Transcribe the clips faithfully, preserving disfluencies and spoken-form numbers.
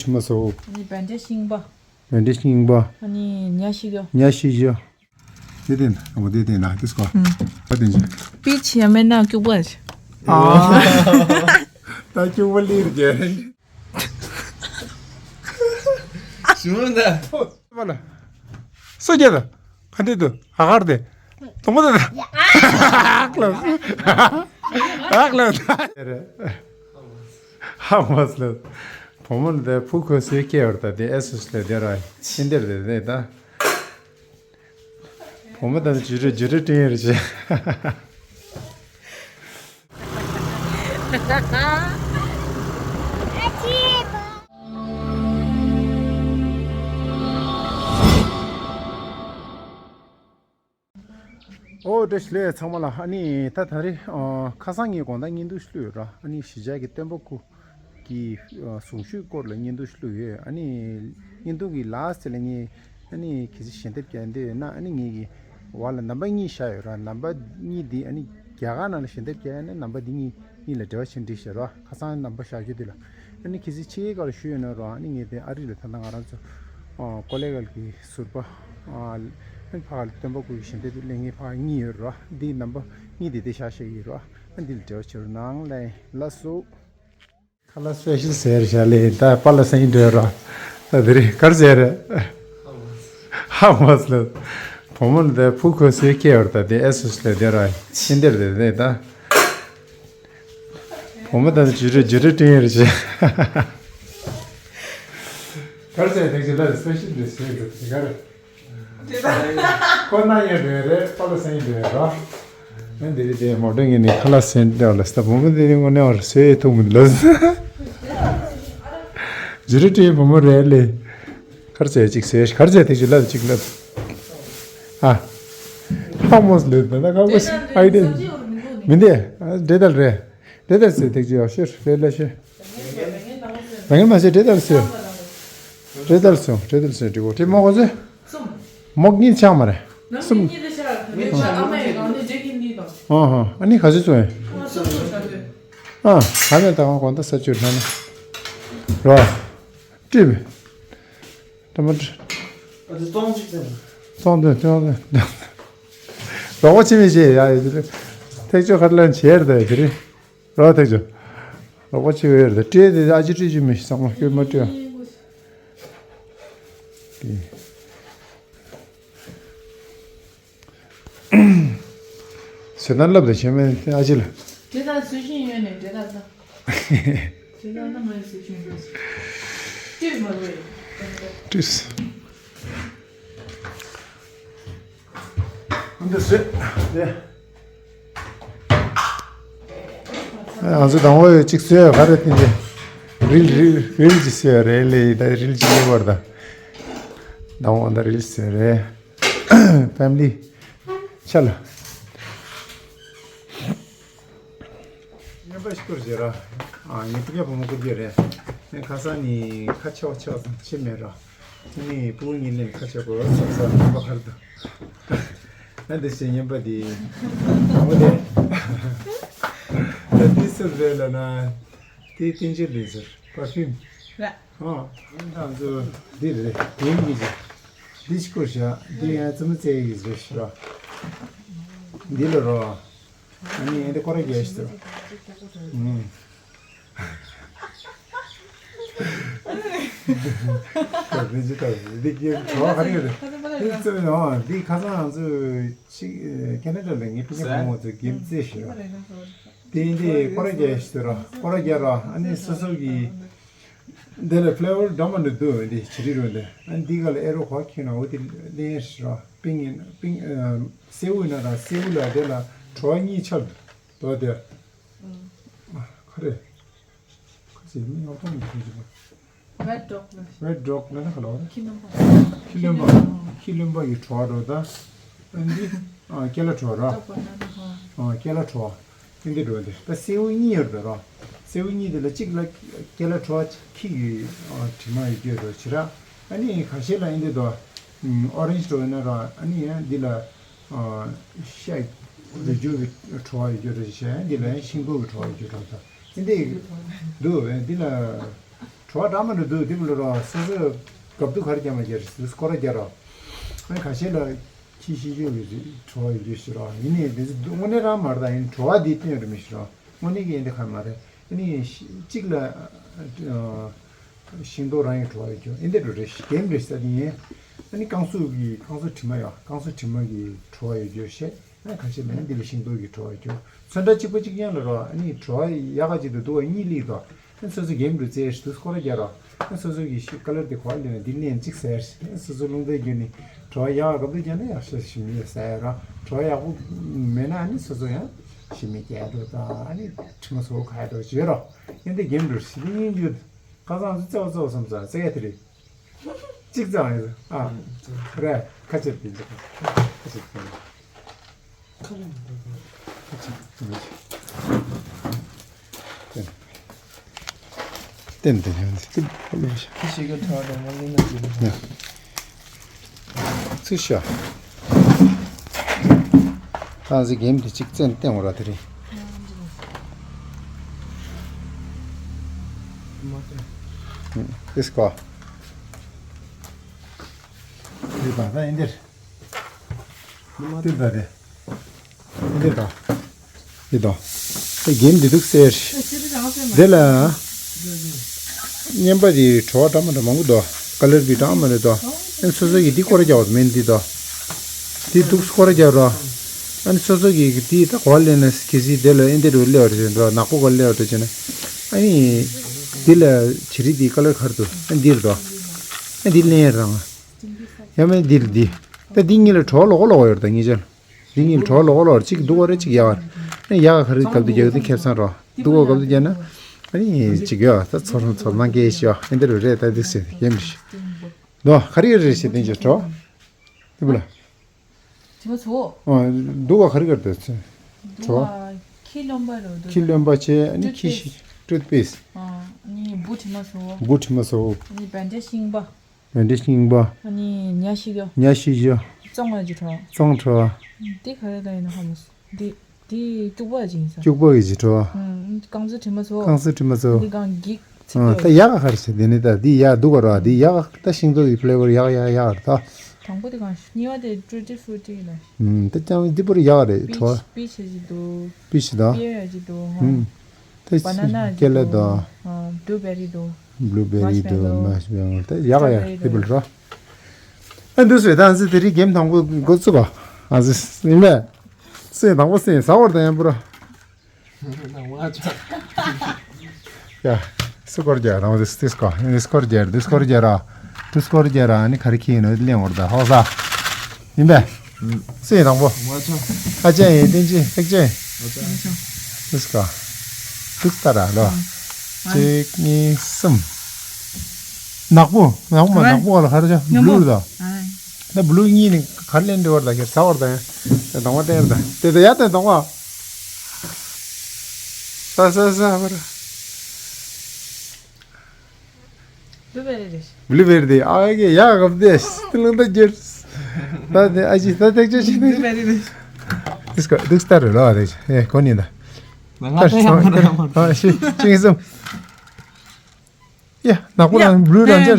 ཆི་མ་སོ། ཨ་ནི་བན་ཌེ་ཤིང་པ། བན་ཌེ་ཤིང་པ། ཨ་ནི་ཉ་ཤི་གོ། ཉ་ཤི་གོ། དེ་དེ་ན་འོ་དེ་དེ་ན་དེ་སྐོར། ཨ་དེ་ཅི། པི་ཆི་ཡ་མེད་ན་སྐྱུག་པ་ཆི། ཨ། ད་སྐྱུག་པ་ལིར་རྒྱལ། ཞུ་མ་ད། ཨོ། མ་ལ། སོ་རྒྱལ་ད། ག་འདྲ་འདུག་ཨ་གར་དེ། དུང་པ་དེ། ཨག་ལ། ཨག་ལ། ཧ་མ་སི་ལ། བུ་མོ་ལ་དེ་ཕུ་ཁོ་སི་སྐྱེ་བར་ད་དེ་ཨེ་སོ་སི་ལ་དེ་ར་ཤིན་དེར་དེ་དེ་ད། བུ་མོ་ད་ཇུ་རེ་ཇུ་རེ་ཏྲིང་ཡེར་ཆེ། ཨོ་བཀྲ་ཤིས་བདེ་ལེགས་ཚང་མ་ལ། ཨ་ནི་ད་ད་རེས་ཨ་ཁ་སང་ངས་དགོང་དག་བརྙན་ཐུང་ཞིག་བླུགས་ཡོད་ར། ཨ་ནི་གཞིས་ཆགས་ཀྱི་སྟོན་པ་སྐུ་གི་ཨ་གཟུངས་གཞུག་སྐོར་ལ་བརྙན་ཐུང་ཞིག་བླུགས་ཡོད། ཨ་ནི་བརྙན་ཐུང་གི་ལཱ་སི་ལ་ངས་ཨ་ནི་གལ་སྲིད་ཞལ་འདེབས་རྒྱག་འདོད་ཡོད་ན། ཨ་ནི་ངས་ཀྱི་བར་ལ་ནམ་པར་གཉིས་བཞག་ཡོད་ར། ནམ་པར་གཉིས་འདི་ཨ་ནི་རྒྱ་གར་ནང་ལ་ཞལ་འདེབས་རྒྱག་ཡོད་ན་ནམ་པར་འདི་གཉིས་གཉིས་ལ་འབྲེལ་བ་བྱེད་འགྲིག་ཤག་ར། ཁ་སང་ནམ་པར་བཞག་རྒྱུ་འདི་ལ། ཨ་ནི་གལ་སྲིད་ཕྱི་རྒྱལ་ཁག་ལ་བཞུགས་ཡོད་ན་ར། ཨ་ནི་ངས་དེ་ཨ་རི་ལ་ད་ལྟ་ང་རང་ཚོ་ཨ་ཀོ་ལེ་གྷལ་གྱི་ཟུར་པ་ཨ་ཕག་ལ་སྟོན་པ་སྐུ་གི་ཞལ་འདེབས་ལེན་མཁན་ཕག་གཉིས་ཡོད་ར། འདི་ནམ་པར་གཉིས་དེ་དེ་བཞག་བཞག་ཡོད་ར། ཨ་འདི་ལ་འབྲེལ་བ་བྱེད་རོགས་གནང་ལེ། ལགས་སོ། ཁ་ལག་སི་པེ་ཤལ་ཟེར་བཞག་ལེ། ད་པཱ་ལགས་སེང་འགྲོ་ར། ད་དེ་རིང་ག་རེ་ཟེར་རེད། ཧ་མ་སི་ལ། བུ་མོ་ལ་དེ་ཕུ་ཁོ་སི་སྐྱེ་བར་ད་དེ་ཨེ་སོ་སི་ལ་དེ་ར་ཤིན་དེར་དེ་དེ་ད། བུ་མོ་དང་ཇུ་རེ་ཇུ་རེ་ཏྲིང་ཡེར་ཆེ། ག་རེ་ཟེར་དེ་ཅི་ལ་སི་པེ་ཤལ་རེད་ཟེར་འགྲོ་དེ་ག་རེ། ཁོ་ན་ཡོད་རེད་རེད། པཱ་ལགས་སེང་ཡོད་རེད་ར། ཨ་འདི་རེད་དེ་མོ་ཏྲེང་གི་ནི་ཁ་ལག་སེང་འདྲ་ལ་སྟབས་བུ་མོ་དེ་ནི་དངོས་གནས་བར་སེ་ཐུག་མི་ལ། ཇུ་རེ་ཏྲིང་བུ་མོ་རེད་ལེ། ག་རེ་ཟེར་ཅིག་ཟེར། ག་རེ་ཟེར་དེ་ཅི་ལ་ཅིག་ལ། ཨ། ཧ་མོ་སི་ལེ་ད་ན་ཁ་བོ་ཨའི་ཏེ་མི་འདི་འདྲེ་དལ་རེད། འདྲེ་དལ་ཟེར་དེ་ཅི་ཡོད་ཤེར་རེད་ལ་ཤེར། རང་ངན་མ་ཟེར་འདྲེ་དལ་ཟེར། འདྲེ་དལ་སོང་འདྲེ་དལ་སོང་འདྲེ་གོ་འདྲེ་མོ་གོ་ཟེར། མོག་གཉིས་ཆགས་མ་རེད། གསུམ། ཨ་ནི་ག་ཚོད་སོང་ཡིན། ཨ་ག་ནས་ད་གང་གོ་ད་ས་ཆུ་ལྷ་ན། རོ། སྤྲིབ། ད་མ་སྤྲིབ། ཙོང་ཙེ་ཙོང་ཙེ། རོགས་པ་ཆེ་མི་བྱེད་ཡ་ཡོད་དེ། ཐེག་ཆོད་ཁར་ལན་བྱེད་རེད་དེ་རེད། རོགས་ཐེག་ཆོད། རོགས་པ་ཆེ་བའི་རེད་དེ་སྤྲེལ་དེ་ཨ་ཅི་སྤྲེལ་ཅི་མི་ཤེས་ཚང་མ་སྐྱོད་མ་སྤྲེལ། ཟེར་ན་ལབ་དང་བྱེད་མེད་ཨ་ཅི་ལ། དེ་དང་སུ་ཤིང་ཡོད་ནས་དེ་དང་ད། དེ་དང་ད་མ་ཡིན་སུ་ཤིང་ཡོད། ཏིས་མ་རེད། ཏིས། འདི་ཟེར། དེ། ང་ཚོ་དང་པོ་གཅིག་བཟོས་ག་རེ་བསྟན་ཏེ། རིལ་རིལ་རིལ་གཅིག་བཟོས་རེད་ལེ། ད་རིལ་གཅིག་ཡོད་པར་ད། དང་པོ་ད་རིལ་བཟོས་རེད། ཕེ་མི་ལི། ཆ་ལ། ངན་པ་ཞིག་སྐོར་བྱེད་ར། ཨ་ངའི་སྤུ་རྒྱག་བུ་མོ་སྐུར་རྒྱུ་རེད། ངས་ཁ་སང་ནི་ཁ་ཆེ་བ་ཆེ་བ་དང་ཆེ་མེད་ར། ངས་སྤུ་གུ་གཉིས་ལེན་ཁ་ཆེ་གོ་ས་ས་ངན་པ་ཁར་དུ། ཨ་འདི་ཞེས་ངན་པ་འདི། ཨ་མོ་དེ། ད་འདི་སུ་རེད་ལ་ན། དེ་བསྟན་ཆོས་ལས་ཟེར་པར་ཕིའུམ། ར། ཨ། ང་ཚོ་འདི་རེད་དེ་ཡིན་གྱི། འདི་སྐོར་བྱ་འདི་ཡང་རྩེད་མོ་རྩེ་ཡི་རེད་ཤི་ར། འདི་ལ་རོ། ཨ་ནི་འདི་སྐོར་ར་རྒྱལ་ཤི་ར། ཨུམ། འདི་ཅི་ལྟར་འདི་སྐྱེ་བྲོ་བ་ག་རེ་རེད། འདི་རྩེད་མོ་འདི་ཁ་སང་ང་ཚོ་ཅིག་ཁེ་ན་ཌ་ལ་ངའི་སྤུན་ཀྱག་བུ་མོ་ཚོ་གེམ་རྩེ་ཤི་ར། དེ་འདི་སྐོར་ར་རྒྱལ་ཤི་ར། སྐོར་ར་རྒྱལ་ར། ཨ་ནི་སོ་སོ་གི་འདི་ལ་ཕི་ལེ་ཝར་འདྲ་མི་འདྲ་འདུག་འདི་ཇི་རི་རུ་འདི། ཨ་འདི་ག་ལ་ཨེ་རོ་ཁོ་ཁྱོད་ན་འོ་དེ་ལེན་ཤི་ར། པིང་པིང་སེའུ་ཡིན་ན་ར་སེའུ་ལ་དེ་ལ་བྲོ་བ་གཉིས་ཆགས་འདུག་དེ། ཁ་རེ། ཁ་ཅིག་མི་ཡག་པོ་མི་ཐོན་ཅིག་པ། ཝེད་ཌོག་ལ། ཝེད་ཌོག་ལ་ན་ག་ལ་བ། ཁྱི་ལུང་པ། ཁྱི་ལུང་པ། ཁྱི་ལུང་པ་ཡི་བྲོ་བ་འགྲོ་ད། ཨ་འདི། ཨ་ཀེ་ལ་བྲོ་ར། ཨ་ཀེ་ལ་བྲོ། ཨ་འདི་འགྲོ་འདི་ད་སེའུ་གཉིས་ཡོད་རེད་ར། སེའུ་གཉིས་དེ་ལ་གཅིག་ལ་ཀེ་ལ་བྲོ་ཁྱི་གི་དྲི་མ་ཡོད་རྒྱུ་རེད་ཕྱི་ར། ཨ་ནི་ཁ་ཤས་ལ་ཨ་འདི་དོ། ཨོ་རེན་ཇི་བྲོ་ཡོད་ན་ར། ཨ་ནི་ཡང་འདི་ལ། ཤ་ལུ་རྒྱུ་གི་བྲོ་བ་ཡོད་རྒྱུ་རེད་ཤག་འདི་ལ་ཤིང་ཏོག་གི་བྲོ་བ་ཡོད་རྒྱུ་རེད་ད། འདི་འདི་འདུག་འདི་ལ་ བྲོ་བ་འདྲ་མི་འདྲ་འདུག་དེ་མི་འདྲ་རོ། སོ་སོའི་དགའ་སྡུག་ག་རེ་རྒྱབ་མ་རྒྱབ་རེད། སྐོར་ར་རྒྱག་རོགས། ཨ་ནི་ཁ་ཤས་ལ་ཁྱི་ཤི་ཤོས་ཀྱི་བྲོ་བ་ཡོད་རྒྱུ་ཞིག་རོགས། ཡིན་ནའི་དེ་ཚོ་དངོས་གནས་རང་མ་རེད། ད་ཡིན་བྲོ་བ་འདི་སྟོན་རེད་མི་ཤི་རོགས། དངོས་གནས་ཀྱི་ཨེ་འདི་ཁ་མ་རེད། ཨ་ནི་གཅིག་ལ་ཤིང་ཏོག་རང་གི་བྲོ་བ་ཡོད་རྒྱུ་ཨེ་འདི་འགྲོ་རེད། རྒན་རེད་ས་དེ་ཡིན། ཨ་ནི་རྐང་སུག་གི་རྐང་སུག་དྲི་མ་ཡོད། རྐང་སུག་དྲི་མ་གི་བྲོ་བ་ཡོད་རྒྱུ་ཤེས། ཨ་ཁ་ཤས་མེད་ན་འདི་ལ་ཤིང་ཏོག་གི་བྲོ་བ་ཁྱོད་ཚོན་ཁྲ་གཅིག་པ་གཅིག་རྐྱང་ལ་རོ། ཨ་ནི་བྲོ་བ་ཡག་ག་ཅིག་ཏུ་འདུག་བ་གཉིས་ལིག་དོ། ཨ་ནི་སོ་སོ་གེམ་རུ་རྩེ་ཞིག་ཏུ་སྐོར་ར་རྒྱག་རོགས། ཨ་སོ་སོ་གི་ཤི་ཀ་ལར་དེ་གོ་བ་ལེན་ན་འདི་ལེན་གཅིག་ཟེར་ཞིག་ཨ་སོ་སོ་རླུང་རྟའི་རྒྱུ་ནི་བྲོ་བ་ཡག་ག་གབ་ཏུ་རྒྱག་ན་ཡག་ཤོས་ཞིག་མི་ཡོད་ཟེར་རོ། བྲོ་བ་ཡག་པོ་མེད་ན་ཨ་ནི་སོ་སོ་ཡང་ཞི་མི་རྒྱག་འགྲོ་དང་ཨ་ནི་དྲི་མ་བཟོ་ག་ཡ་འགྲོ་བྱེད་རོགས། ཨ་འདི་གེམ་རུ་ཞི་ལི་གཉིས་འགྱུར་ཁ་སང་ཚོ་བརྩེ་བ་བརྩེ་བ་བསམ་ས་བརྩེ་ཡ་དེ་རེད། གཅིག་ཙམ་ཡིན། ཨ། རེད། ཁ་ཕྱིར་དེ་འདྲ། ཁ་ཕྱིར་དེ་འདྲ། ཁ་ཕྱིར་དེ་འདྲ། ཏན་ཏན་ཡང་ཏིག་ཏིག་ལོས་ཤ། ཁྱི་ཤི་ག་ཁྲ་དང་མ་ལུས་ན་ཅི་ལ། ཚུར་ཤོག་ད་གཟིག་གེམ་དེ་གཅིག་བཙན་བསྟན་འོ་ར་དེ་རིང་། ཨིས་ཀོ། ཡོད་པ་ད་ཡིན་འདིར། ཏིག་ད་དེ། ཡིན་འདིར་ད། ཡིན་ད། དེ་གེམ་འདི་འདུག་ཟེར། དེ་ལ། བརྙན་པ་དེ་བྲོ་བ་འདྲ་མི་འདྲ་མང་པོ་འདུག་ཀ་ལར་བི་འདྲ་མི་འདྲ་འདུག་ཨ་ནི་སོ་སོ་གི་འདི་སྐོར་རྒྱག་པ་མིན་འདི་འདུག་དེ་འདུག་སྐོར་རྒྱག་རོགས། ཨ་ནི་སོ་སོ་གི་དེ་ད་གོ་བ་ལེན་ན་གལ་སྲིད་དེ་ལ་ཨེ་འདི་རུ་སླེབས་པ་རེད་འགྲོ། ནག་པོ་ག་སླེབས་པ་རེད་བྱས་ན། ཨ་ནི། འདི་ལ་བྱི་རིལ་འདི་ཀ་ལར་ག་རེ་འདུག་ཨ་འདིར་འདུག་ཨ་འདི་ལེན་རང་། ཡང་མིན་འདིར་འདི། ད་འདི་གཉིས་ལ་གྲོགས་ལོག་ལོག་ཡོད་རེད་ད་ངེད་ཅག་འདི་གཉིས་ལ་གྲོགས་ལོག་ལོག་གཅིག་སྡུག་པ་རེད་གཅིག་ཡག་པ་རེད། ཨ་ནི་ཡག་ག་རེ་གབ་ཏུ་རྒྱག་གི་འདུག་ཁེ་བཟང་རོགས། སྡུག་པ་གབ་ཏུ་རྒྱག་ན། ཨ་ནི་གཅིག་ཡོད་ད་ཚོར་ཚོར་སྣང་སྐྱེ་ཤོག་ཨེ་འདི་རུ་རེད་ད་འདི་ཟེར་ཡིན་མི་ཤེས། འདུག་ག་རེ་རེད་ཞེས་བསྟན་ཅིག་གྲོགས། དེ་བུ་ལ། དྲི་མ་ཚོ། ཨ། འདུག་ག་ག་རེ་ག་རེ་དེ་ཚོ། འདུག་ག་ཁྱི་རློན་པ་རེད་འདུག་ཁྱི་རློན་པ་བྱས་ཨ་ནི་ཁྱི་ཤི། ཊུད་པེསི། ཨ་ནི་འབུ་དྲི་མ་ཚོ། འབུ་དྲི་མ་ཚོ། ཨ་ནི་བན་དེ་ཤིང་པ། བན་དེ་ཤིང་པ། ཨ་ནི་ཉ་ཤི་ག་ཉ་ཤི་ག་ཙོང་ལ་ཅི་ཁྲོ། ཙོང་ཁྲོ། དེ་ག་རེ་ད་ཡིན་ན་ཧ་མ་སོང་། དེ་དེ་སྐྱུག་པ་ཅིག་ཡིན་ས། སྐྱུག་པ་གི་ཅི་ཁྲོ། ཨ་རྐང་བཙུགས་དྲི་མ་ཚོ། རྐང་བཙུགས་དྲི་མ་ཚོ། འདི་གང་འགྱིག་ཚིག་ཨ་ད་ཡག་ག་ག་རེ་བྱེད་དེ་ནི་ད་འདི་ཡག་འདུག་ག་ར་འདི་ཡག་ད་ཤིང་ཏོག་གི་ཕི་ལེ་ཝར་ཡག་ཡག་ཡག་རེད་ད། དང་པོ་དེ་གང་གཉིས་པ་དེ་ཊུ་ཊི་ཕུ་ཊི་ལ། ཨུམ་ད་ཅང་འདི་པོར་ཡག་རེད་པི་ཁྲོ། ཆི་པི་ཆི་ཅིག་འདུག་པི་ཆི་ད། པི་ཡར་ཅིག་འདུག་ཨུམ་ད་བ་ན་ན་ཅིག་ཀེ་ལེ་འདུག་ད། ཨ་བླུ་བེ་རི་འདུག་བླུ་བེ་རི་འདུག་མཱ་སི་མཱ་སི་མེ་ལོན་ད་ཡག་ཡག་འདི་པོར་རོ། ཨ་འདུག་སེ་ད་ཟི་དེ་རིང་གེམ་དང་པོ་འགོ་བཙུགས་པ། ཨ་ཟི་ཡིན་པས། སེ་དང་པོ་སེ་ཟ་བར་དང་ཡང་པོ་ར། ཡ། སུ་སྐོར་རྒྱག་རང་དུ་སུ་སྐོར་ཨེ་སྐོར་རྒྱག་དུ་སྐོར་རྒྱག་ར། དུ་སྐོར་རྒྱག་ར་ནི་ག་རེ་ཁྱི་ཡིན་ནོ་གླེང་བར་ད་ཧོ་ས། ཡིན་པས། སུ་ཡིན་དང་པོ། ཨ་ཅག་ཡིན་བསྟན་ཅི་ཨེག་ཅན། སུ་སྐོར། དུ་ལྟ་ར་ལོ། གཅིག་གཉིས་གསུམ། ནག་པོ་ནག་པོ་མ་ནག་པོ་བ་ལ་ག་རེ་ཅག་བླུ་ར་ད། ད་བླུ་གཉིས་ནི་ག་རེ་ལེན་འདྲི་བར་ད་ཁྱེར་ཟ་བར་ད་ཡང་། དང་པོ་བསྟན་ར་ད་དེ་ད་ཡ་དེ་དང་པོ། ས་ས་ས་བར། བླུ་བེ་རི་རེད། བླུ་བེ་རི་དེ་ཨ་གེ་ཡག་གབ་དེ་ཏི་ལུང་ད་རྒྱུར། ད་དེ་ཨ་ཅི་ད་ཐེག་ཆོད་ཤིག་བླུ་བེ་རི་རེད། དུས་སྐ་དུས་སྟ་རེད་ལོ་ཨ་དེ་ཨེ་གོ་ནི་ད། ང་ད་ཡང་མ་རེད་མ་རེད། ཨ་ཤི་ཅིང་སུམ། ཡ་ནག་པོ་དང་བླུ་རང་ཅག་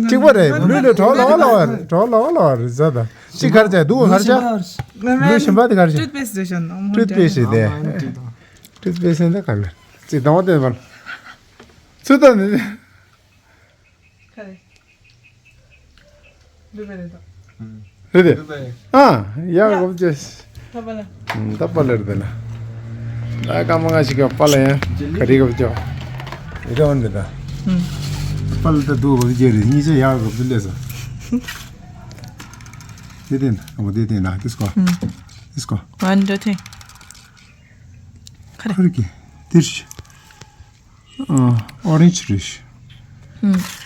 གཅིག་པ་རེད། བླུ་ལ་གྲོགས་ལོག་ལོག་རེད། གྲོགས་ལོག་ལོག་རེད་ཟ་ད། ཅི་གར་ཅག་འདུག་གར་ཅག་བླུ་ཞིམ་པ་དེ་གར་ཅག་ཊུད་པེསི་ཊི་ཞིག་ཊུད་པེསི་ཊི་ཞིག་དེ། ཊུད་པེསི་ཊི་ཞིག་དེ་ག་ལ་ཅི་དང་བ་དེ་བར། ཚུ་ད་ནི། ཁ་རེད། བླུ་བེ་རི་ད། རེད་དེ། ཨ་ཡག་གོ་ཅེས། ད་པ་ལ། ད་པ་ལ་རེད་ལ། ད་སྐར་མ་ལྔ་ཞིག་གི་པ་ལ་ཡང་ག་རེ་གོ་ཅོ། ཡི་རང་འདི་ད། པ་ལ་ད་འདུག་གོ་ཅེ་རེད་གཉིས་ཆ་ཡག་གོ་ཅེ་ལས་ས། དེ་དེ་ན་འོ་དེ་དེ་ན་དིས་ཀོ། དིས་ཀོ། ཝན་ཌ་ཐིང་། ཁ་རེད། ཁ་རེད་ཀི། དིར་ཤི། ཨོ་རེན་ཇི་རེད་ཤི།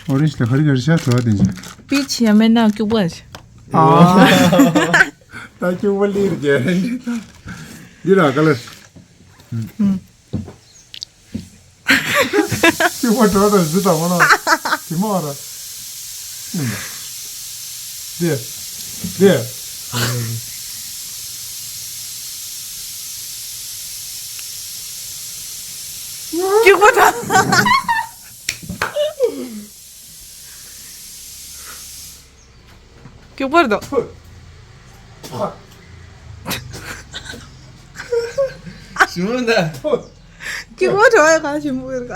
ཨོ་རེན་ཇི་ལ་ག་རེ་ག་རེ་ཤ་བྲོ་བ་དེ་འཇི། པི་ཆི་ཡ་མེད་ན་སྐྱུག་པ་ཤི། ཨ། ད་སྐྱུག་པ་ལིར་རྒྱ་རེད། འདི་ར་ཀ་ལར། སྐྱུག་པ་བྲོ་བ་བཟི་དང་མ་ན། དེ་མ་བ་ར། འདི། འདི། སྐྱུག་པ་ད། སྐྱུག་པར་དོ། ཞུ་མ་ད། སྐྱུག་པར་དོ་ཡ་ག་ཞིམ་པོ་ཡོད་ག།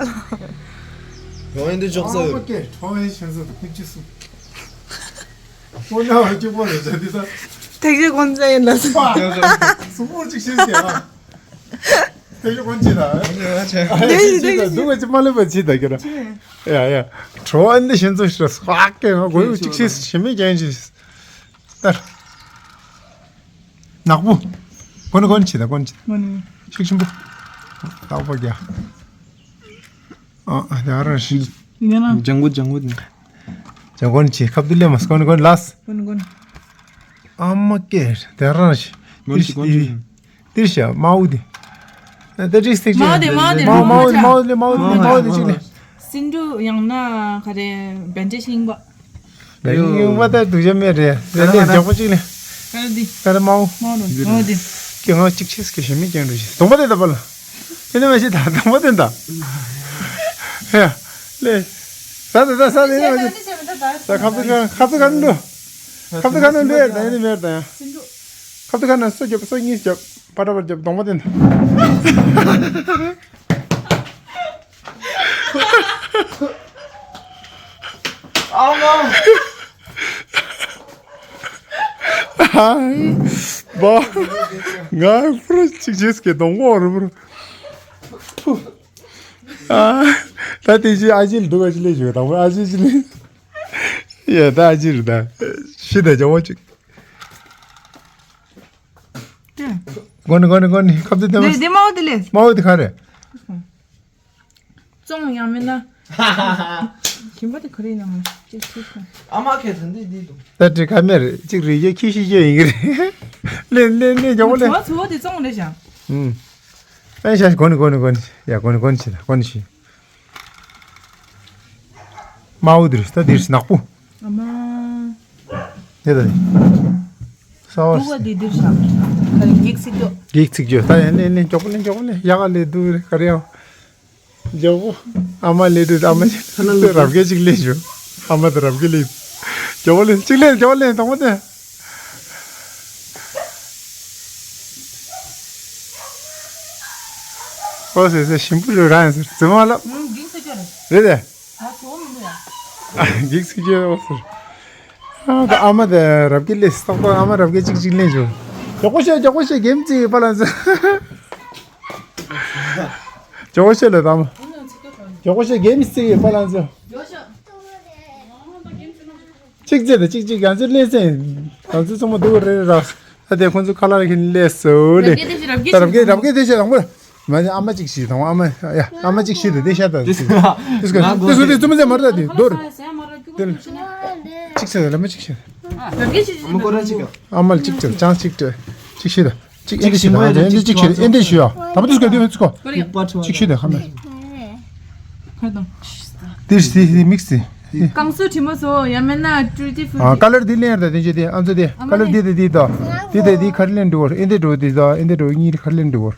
ཡོང་ཡིན་དུ་ཅོག་ཙེ་ཡོད། ཨོ་ཀེ་ཁྲོ་ཡིན་ཞེས་སུ་ཐུགས་རྗེ་གསུངས། ཁོ་ན་བ་སྐྱུག་པར་རེ་བྱ་དེ་ད། ཐེག་ཆེ་ཀོན་ཙེ་ཡིན་ལ་སུ། སུ་མོར་ཅིག་ཤེས་ཀྱི་ཨ། ཐེག་ཆེ་ཀོན་ཅི་ད། ཐེག་ཆེ་ཀོན་ཅི་ད། སྡུག་ག་ཅི་མ་ལེབ་པ་ཅི་ད་ཀྱི་ར། ཡ་ཡ། ཁྲོ་ཨ་འདི་ཞེས་སུ་ཤེས་སུ་ཨ་ཀེ་ང་གོ་ཡུ་ཅིག་ཤེས་ཞེ་མི་ཀྱང་ཤེས། ནག་པོ། གོན་གོན་བྱེད་ད་གོན་བྱེད། ངོ་ནི། ཤིག་ཤིམ་པོ། ལག་པ་རྒྱ། ཨ་ཨ་དེ་རང་ཤི། ཡང་ན། ལྗང་གུ་ལྗང་གུ་ནི། ལྗང་གོན་བྱེད་ཁབ་ཏུ་ལེ་མ་གོན་གོན་ལགས། གོན་གོན། ཨ་མ་ཀེ་དེ་རང་ཤི། གོན་བྱེད་གོན་བྱེད། ཏིར་ཤ་མའུ་དེ། ཏེ་ཏྲིག་སྟེག་མའུ་དེ་མའུ་དེ་མའུ་མའུ་དེ་མའུ་དེ་མའུ་དེ་མའུ་དེ་ཅིག་ལེ། སིན་འབྲུ་ཡང་ན་ག་རེ་བན་ཏེ་ཤིང་པ། ཡོ། ཡོང་བ་ད་སྡུག་ཅག་མེད་རེད། རེད་ལེ་མགྱོགས་པོ་ཅིག་ལེ། ཀ་ར་འདི། ཀ་ར་མའོ། མའོ་རོ། མའོ་འདི། ཀྱེ་ང་གཅིག་ཆེས་ཀྱི་ཞེ་མི་ཀྱང་འགྲོ་ཞིག་གདོང་པ་དེ་ད་པ་ལ། དེ་ནི་མ་ཤི་ད་གདོང་པ་དེ་ད། ཧེ། ལེ། ད་ད་ད་ས་དེ་ནི་མ་ཤི། ད་ཁབ་ཏུ་ཁ་ཁབ་ཏུ་ཁ་འགྲོ། ཁབ་ཏུ་ཁ་ནི་འགྲོ་ཡ་ད་ཡ་ནི་མེར་ད་ཡ། ཁབ་ཏུ་ཁ་ན་སོ་རྒྱབ་སོ་གཉིས་རྒྱབ་པ་ཏྲ་པ་རྒྱབ་གདོང་པ་དེ་ད། ཨ་མ། བ། ང་པུ་ར་ཅིག་ཅེས་ཀྱི་གདོང་པོ་རུ་པུ་ར། ཨ། ད་དེ་ཅི་ཨ་ཅི་ལ་འདུག་ཨ་ཅི་ལས་བྱོས་དང་པོ་ཨ་ཅི་ཅི་ལས། ཡ་ད་ཨ་ཅི་རུ་ད། ཤི་ད་ཇོ་བོ་ཅིག་གོ་ནི་གོ་ནི་གོ་ནི་ཁབ་ཏུ་དེ་མ། དེ་མའོ་དེ་ལས། མའོ་དེ་ག་རེ། བཙོང་ཡང་མིན་ན། ཞིམ་པ་དེ་ག་རེ་ཡིན་ནམ་ཅིག་ཅིག་གོ། ཨ་མ་ཁེ་ཚན་དེ་དེ་འདུག་ད་དྲི་ཁ་མེར་ཅིག་རི་རྒྱ་ཁྱི་ཤི་རྒྱ་ཡིན་གི་རེད། ལེན་ལེན་ལེན་ཇོ་བོ་ལེན། ཚོ་ཚོ་དེ་བཙོང་ལེ་ཞང་། ཨུམ། ཨེ་ཤ་གོ་ནི་གོ་ནི་གོ་ནི་ཡ་གོ་ནི་གོ་ནི་ཤི་ད་གོ་ནི་ཤི། མའོ་དེ་རེད་ད་དེ་རེད་ནག་པོ། ཨ་མ། དེ་ད་ནི། ས་བ། དུ་བ་དེ་དེར་བཞག་ག་རེ་གེག་ཚིག་ཅོ། གེག་ཚིག་ཅོ་ད་ཡ་ནི་ནི་མགྱོགས་པོ་ནི་མགྱོགས་པོ་ནི་ཡག་ག་ལས་དུ་རེ་ག་རེ་ཡང་། མགྱོགས་པོ། ཨ་མ་ལས་དུ་ཨ་མ་ལས་རབ་རྒྱས་ཅིག་ལས་ཞུ། ཨ་མ་དང་རབ་རྒྱས་ལས། མགྱོགས་པོ་ལས་ཅིག་ལས་མགྱོགས་པོ་ལས་དང་པོ་དེ། ཨོ་ཟེར་ཟེར་ཞིམ་པོ་རེད་རང་ཡང་ཟེར་ཙི་མ་ལབ། ཨུམ་གེག་ཚིག་ཅོ་རེད། རེད་དེ། ད་ཚོ་མི་འདུག་ཡ། གེག་ཚིག་ཅོ་ཨོ་ཟེར། ཨ་ད་ཨ་མ་དེ་རབ་རྒྱས་ལས་སྟག་ཏོ་ཨ་མ་རབ་རྒྱས་ཅིག་ཅིག་ལེན་བྱུང་། མགྱོགས་པོ་བཤད་མགྱོགས་པོ་བཤད་གེམ་ཅིག་པ་ལ་ཟེར། མགྱོགས་པོ་བཤད་ལ་ད་ཨ་མ། མགྱོགས་པོ་བཤད་གེམ་ཅིག་པ་ལ་ཟེར། ཅིག་ཅེ་དང་ཅིག་ཅིག་ཡང་ཚུར་ལེན་ཟེར། ཡང་ཚུར་ཚང་མ་སྡུག་རེ་རེ་རག་ད་དེ་ཁོང་ཚོ་ཁ་ལར་གྱིས་ལས་སོ་ལེ། རབ་རྒྱས་དེ་བཤད་རང་པོ། མ་ནི་ཨ་མ་ཅིག་ཤི་དང་ཨ་མ་ཡ་ཨ་མ་ཅིག་ཤི་དང་དེ་ཤ་དང་། དེ་སྐོར་དེ་སྐོར་དེ་ཚོ་དེ་ཙུམ་ཟེར་མ་རེད་ད་དེ་རྡོར། དེ་ལ་ཅིག་ཟེར་ལ་མ་ཅིག་ཤི། ཨ་མ་ལ་ཅིག་ཅིག་ཅང་ཅིག་ཅིག་ཤི་དང་ཅིག་ཨེ་འདི་ཤི་དང་ཨེ་འདི་ཅིག་ཤི་ཨེ་འདི་ཤི་ཡ་ད་མ་དེ་སྐོར་དེ་ཚོ་ཅིག་ཤི་དང་ཁ་མེད། ཁ་དང་། དེ་དེ་དེ་མིག་སི། ཀང་སུ་དྲི་མ་སོ་ཡ་མེད་ན་ཀྲུ་ཏི་ཧྥུ། ཨ་ཀ་ལར་དེ་ལེན་ར་དེ་ཅེ་དེ་ཨ་མཚོ་དེ་ཀ་ལར་དེ་དེ་དེ་དོ། དེ་དེ་དེ་ཁར་ལེན་འགྲོ་བར་ཨེ་འདི་འགྲོ་དེ་དོ་ཨེ་འདི་འགྲོ་གཉིས་ཁར་ལེན་འགྲོ་བར།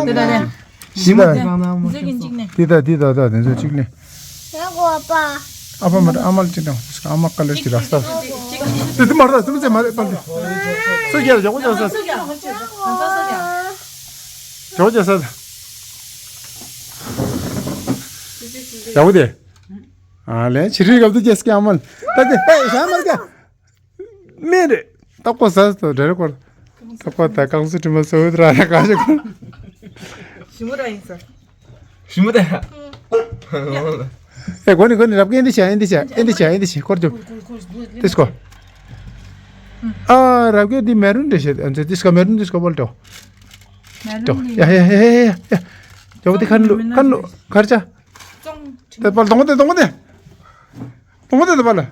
དེ་ད་དེ། ཞི་མ་དེ། དེ་ད་དེ་དོ་དོ་དེ་ཚོ་གཅིག་ལེན། ཨ་ཕ་མ་རེད་ཨ་མ་ལ་ཅི་དང་ཨ་མ་ཀ་ལར་ཅི་ར་ས། དེ་དེ་མ་རེད་དེ་མ་ཚད་མ་རེད་པ། སུ་རྒྱལ་ལ་ཇོག་གོ་ཇོག་ས། ཇོག་གོ་ཇོག་ས། ཇོག་གོ་དེ། ཨ་ལེ་ཕྱི་རིག་གབ་ཏུ་ཅེས་ཀྱི་ཨ་མ་ལ། ད་དེ་ཧེ་ཤ་མར་ག་མེ་རེ། ཏག་པོ་ཟ་ཏོ་འདྲ་རེ་སྐོར། ཏག་པོ་ད་ཀང་སུ་དྲི་མ་སོ་བོད་ར་ར་ག་ཞིག་གོ། ཞི་མོ་ར་ཡིན་ས། ཞི་མོ་ད་ཡ། ཨེ་གོ་ནི་གོ་ནི་རབ་ཀེ་ཨེ་འདི་ཆ་ཨེ་འདི་ཆ་ཨེ་འདི་ཆ་ཨེ་འདི་ཆ་སྐོར་ཅོ། ཏིས་ཀོ། ཨ་རབ་ཀེ་འདི་མེ་རུན་འདྲ་ཤེ་ཨ་འདི་ཏིས་ཀོ་མེ་རུན་ཏིས་ཀོ་བོལ་ཏོ། མེ་རུན་ཡ་ཡ་ཡ་ཡ་ཡ། ཇོ་བོ་དེ་ཁན་ལུ་ཁན་ལུ་ཁར་ཆ། ཙོང་། དེ་པར་གདོང་པ་དེ་གདོང་པ་དེ། གདོང་པ་དེ་དེ་པར་ལ།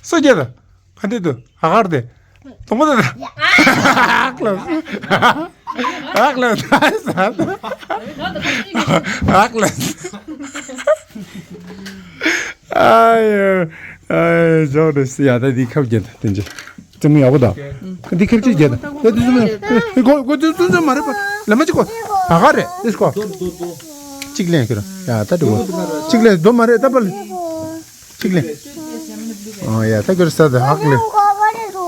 སོ་སྐྱེ་དང་། ག་འདི་དུ་ཧ་གར་དེ། གདོང་པ་དེ་དང་། ཨག་ལ། ཨག་ལ། ཨག་ལ། ཨ་ཡ། ཨ་ཡ་ཇོ་རེ་སི་ཡ་ད་འདི་ཁབ་རྒྱན་དེ་འཇེ། ཙམ་ཡག་པོ་དང་། འདི་ཁེར་ཅིག་བརྒྱབ་དང་། ད་འདི་ཙམ་ཡག་གོ་གོ་ཙམ་ཙམ་མ་རེད་པ། ལ་མ་ཅིག་གོ་ད་ག་རེད་དེ་སྐོ། གཅིག་ལེན་ཁྱོད་རང་ཡ་ད་འགྲོ་གོ་གཅིག་ལེན་རྡོ་མ་རེད་ད་པ་ལེ། གཅིག་ལེན། ཨོ་ཡ་ད་ཁྱོད་ས་ད་ཧག་ལེ།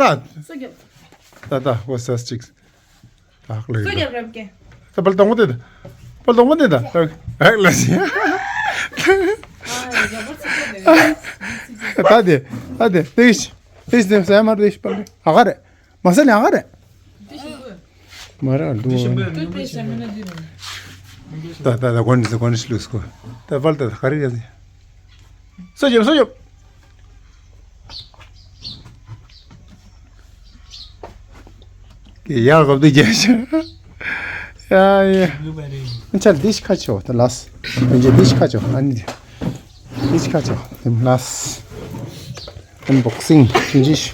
ད། སོ་རྒྱབ། ད་ད་ཧོ་ས་ཅིག་ད་ལགས། སོ་རྒྱབ་རབ་ཀྱི། ད་པལ་དང་པོ་དེ་ད། པལ་དང་པོ་དེ་ད། རག་ལ་ཞིག་ད་དེ་ད་དེ་དེ་ཤི་དེ་ཤི་ས་ཡ་མར་དེ་ཤི་པལ་ཨ་ག་རེད། མ་ས་ལ་ཨ་ག་རེད། མ་ར་ལུ། ད་ད་ད་གོན་ཤི་གོན་ཤི་ལུས་ཀོ། ད་པལ་ད་ག་རེ་ག་རེ། སོ་རྒྱབ་སོ་རྒྱབ། ཡར་གབ་ཏུ་རྒྱལ་ཤ། ཡ་ཡ། ཨ་ཅག་འདི་ཤི་ཁ་ཆོ་ད་ལགས། ཨ་ཅག་འདི་ཤི་ཁ་ཆོ་ཨ་ནི། འདི་ཤི་ཁ་ཆོ་དེ་ལགས། Unboxing ཅིང་ཅིང་།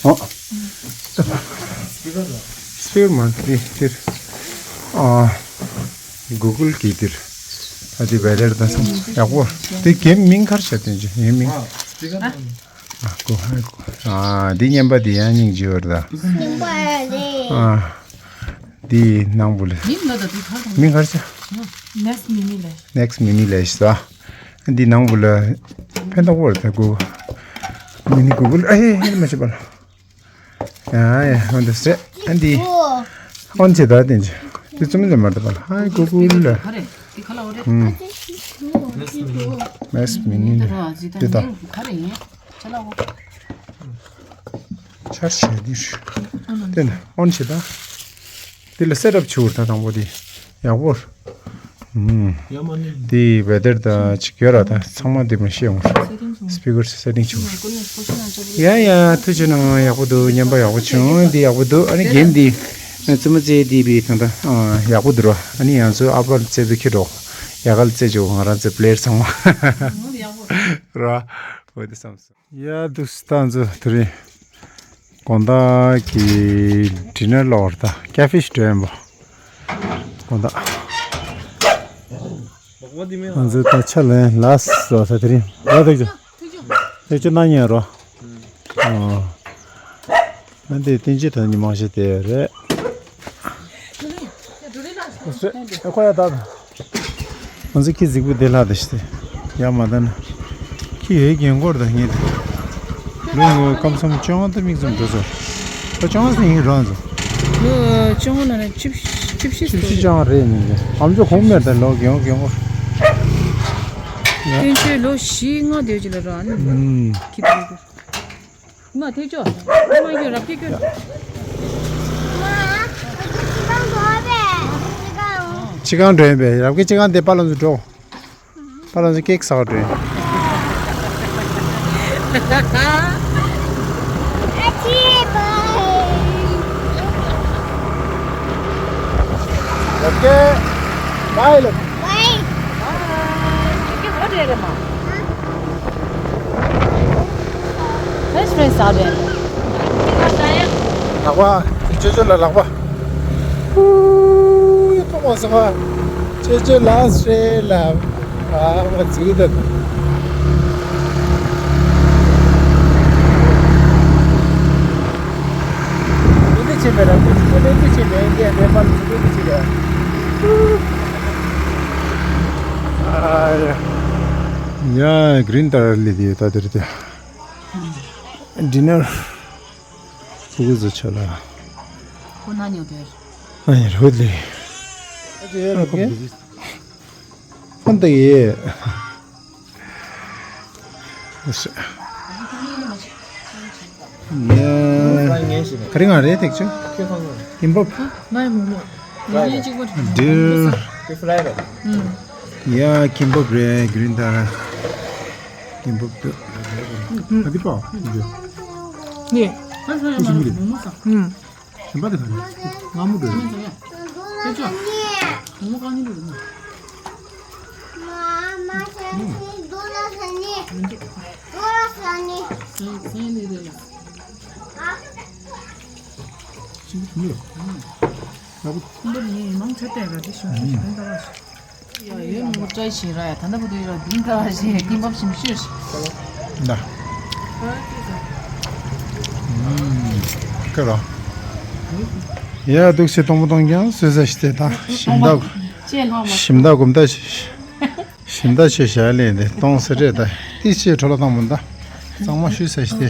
ཨོ། སྤིར་མ་དེ་དེར། ཨ། Google གི་དེར། ཨ་དེ་བེ་རེར་ད་སམ་ཡག་པོ། དེ་གེམ་མིང་ག་རེ་བྱ་དེ་ཅི་ཡིན་མིང་། ཨ་གོ་ཧ་གོ། ཨ་དེ་ཉན་པ་དེ་ཡང་སྙིང་རྗེ་བར་ད། ཨ། འདི་ནང་བུ་ལ། མིང་ལ་ད་དུས་ཁར་དང་། མིང་ག་རེ་ཟེར། Next Mini ལས། Next Mini ལས་ཟེར། འདི་ནང་བུ་ལ་ཕན་ཐོགས་པོ་རེད་ད་གུ། མི་ནི་གུ་གུལ་ཨེ་ཧེ་མ་བྱེད་པ་ལ། ཡ་ཡ་འོན་ཏེ་ཟེར་འདི། འོན་ཆེ་ད་དེ་འདི་ཙུམ་ལ་མར་ད་པ་ལ་ཧ་གུ་གུལ་ལ། ཁ་རེད་འདི་ཁ་ལ་འོ་རེད། ཨུམ། Next Mini ལ་འདི་ད། ཁ་རེད་ཡིན། ཆར་ཞལ་འདི་ཞུ། དེ་ནི་ཨོན་བྱེད་ད། དེ་ལ་སེ་ཊབ་བྱུར་ད་དང་པོ་དེ་ཡག་པོ། ཨུམ། དེ་བེ་དར་ད་ཅིག་ཡོད་ར་ད་ཚང་མ་དེ་མ་ཤེས་འོང་། སི་པི་ཀར་སེ་ཊིང་བྱུར། ཡ་ཡ་ཐུགས་རྗེ་གནང་ཡག་པོ་འདུག་ཉན་པ་ཡག་པོ་བྱུང་འདི་ཡག་པོ་འདུག་ཨ་ནི་གེམ་འདི་ཙི་མ་ཙེ་འདི་བི་ཐང་ད་ཡག་པོ་འདུག་ར། ཨ་ནི་ཡང་ཚོ་ཨ་པ་ཙེ་བི་ཁྱེར་འགྲོ་ཡ་གལ་ཙེ་ཇོ་ང་རང་ཚེ་པི་ལེར་ཚང་མ་ར་འོ་དེ་བསམ་སོང་། ཡ་དུས་ད་ཚོ་དེ་རིང་དགོང་དག་གི་ཌི་ནར་ལོག་ར་ད་ཀེ་ཧྥེ་ཞིག་འགྲོ་ཡིན་པ། དགོང་དག་ང་ཚོ་ད་ཆ་ལེན་ལ་སོ་ད་དེ་རིང་ལ་ཐེག་ཆུ་ཐེག་ཆུ་གནང་ཉན་རོ། ཨོ། ང་འདི་བསྟན་ཆེ་ཐོན་ཉི་མ་ཞིག་དེ་རེད། ཁོ་ཡ་ད། ང་ཚོ་ཁྱི་གཟིག་པོ་དེ་ལྷ་དེ་ཤི་སྟེ། ཡ་མ་ད་ན། ཁྱི་ཡོད་རྒན་འཁོར་དང་ངེད་དེ། ལོ་ངོ་སྐམ་སམ་བཅོ་ལྔ་དང་མིག་ཙམ་འགྲོ་ཚོ། ད་བཅོ་ལྔ་ཟེར་ཡིན་རང་ཚོ། ལོ་བཅོ་ལྔ་ན་ནི་བཅུ་བཅུ་བཞི་བཅུ་བཞི་བཅོ་ལྔ་རེད་ཡིན་གྱི། ཨམ་ཅོག་གོང་མེད་དང་ལོ་རྒན་རྒན་འཁོར། བསྟན་ཆེ་ལོ་བཞི་ལྔ་དེ་ཅི་ལ་ར་ནི། ཁྱི་དེ་རེད། མ་ཐེག་ཆོ། མ་ཡོད་རབ་ཀྱི་ཀྱོ། ཕྱི་ཁང་འགྲོ་ཡིན་པས་རབ་ཀྱི་ཕྱི་ཁང་དེ་པ་ལོ་ཚོ་འགྲོ། པ་ལོ་ཚོ་ཀེག་ཟ་བར་འགྲོ་ཡིན། རབ་ཀྱི་བའི་ལབ། French fries ཟ་རེད། ལག་པ། ཅོ་ཅོ་ལ་ལག་པ། ཧུའུ་ཐོག་པ་ཟ་བ། ཅོ་ཅོ་ལ་སྲེ་ལ། ཨ་མ་ཙུག་ད། མི་འདི་ཆེ་མེད་ར་མི་ཆེ་མེད་འདི་ཆེ་མེད་འདི་འདི་པར་ཚུགས་འདི་ཆེ་ར། ཨ་ཡ། ཡ་གྷི་རིན་ཏར་ལི་དེ་ད་དེར་དེ། ཌི་ནར། ཕྲུ་གུ་ཚོ་ཆ་ལ། ཁོ་ན་ཉོ་དེར། ཨ་ཡ་རོད་ལི། ཨ་ཅེ་ཡ་རོད་ཀེ། ཧོན་ཏེ་ཡེ། ཡེ། ཁ་རི་ང་རེད་ཐེག་ཆུ། ཁིམ་པབ། ང་ཡི་མོ་མོ། ང་ཡི་གཅིག་པ། ཌིལ། ཡ་ཁིམ་པབ་རེད་གྷི་རིན་ཏར། ཁིམ་པབ་ཏུ། ཨ་དི་པ། ནི། ཁིམ་པབ་རེད། ཁྱིམ་པ་དེ་ག་རེ། ང་མོ་འགྲོ་ཡ། དེ་ཆོ། ང་མོ་གང་ཉིད་འགྲོ་ཡ། མི་འགྲོ། སེང་སེང་ལི་རེད་ལ། ཁྱིམ་པ་ཁྱིམ་པ་རེད། ཁྱིམ་པ་ནི་མང་ཆེ་བལྟས་ར་དེ་ཤོང་ཤོང་ཤོང་ད་ར་ཤོང་། ཡ་ཡོད་མོ་ཀྲའི་བྱེད་ར་ཡ་ད་ལྟ་བུ་དུ་ཡོད་ར་དིང་ད་ར་བྱེད་ཀིམ་པབ་ཞིམ་ཤོས་ཤིག་ད། ཀ་ར། ཡ་འདུག་སེ་སྟོང་པ་སྟོང་རྐྱང་བཟོས་ས་ཞིག་དེ་ད་ཞིམ་ད། ཅེས་ལྷག་མ། ཞིམ་ད་གོམ་ད། ཞིམ་ད་ཆེ་བཞག་ལས་དེ་གཏོང་ཟེར་རེད་ད། ཏི་ཆེ་འཕྲོ་ལ་བཏང་མོ་ད། གཙང་མ་ཤུ་ས་ཞིག་དེ།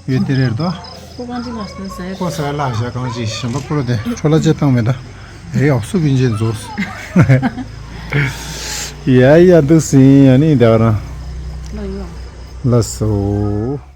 ཡོད་དེ་རེད་དོ། ཁོ་གང་ཅི་ལ་ཟེར་ཟེར། ཁོ་ཟེར་ལ་བཞག་གང་ཅི་ཞིམ་པ་པོ་རོ་དེ་འཕྲོ་ལ་ཅེ་བཏང་མེད་ད། རེ་ཡག་སུ་བིན་ཅན་རྫོགས། ཡ་ཡ་འདུག་སེ་ཡ་ནི་ད་རང་། ལ་ཡོང་། ལ་སོ།